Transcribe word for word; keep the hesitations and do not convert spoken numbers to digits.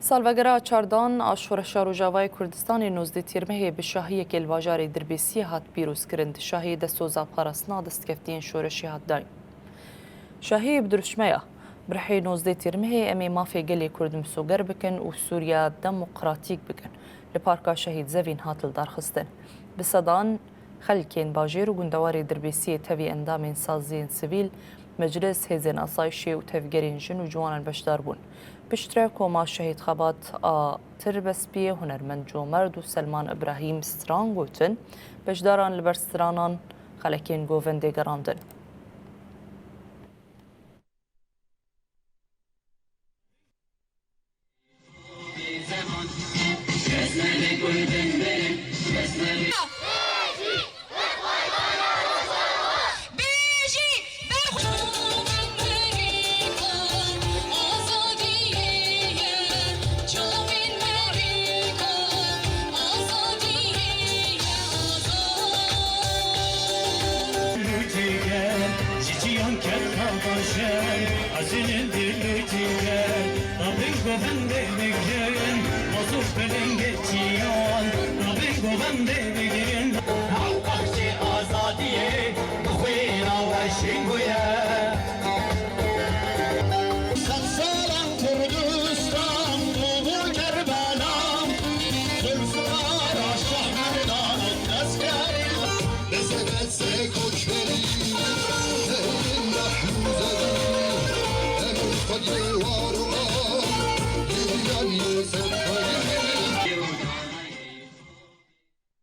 Salvegera çardan a Şoreşa Rojavayê Kurdistanê nozdeh Tîrmehê bi şahiyekê li bajarê Dirbêsiyê hat pîrozkirin. Di şahiyê de soza parastina destkeftiyên şoreşê hat dayîn. Şahiyê bi dirûşmeya: Bi rihê nozdeh Tîrmehê em ê mafê gelê Kurd misoger bikin û Sûriya demokratîk bikin. Li Parka Şehîd Zevîn hat lidarxistin. Bi sedan xelkên bajêr û gundewarê Dirbêsiyê tevî endamên saziyên sivîl, meclis, hêzên asayişê û tevgerên jin û ciwanan beşdar bûn. Piştre koma Şehîd Xebat a Tirbespiyê, Hunermend Comerd û Selman Îbrahîm stran gotin, beşdaran li ber stranan xelekên govendê gerandin.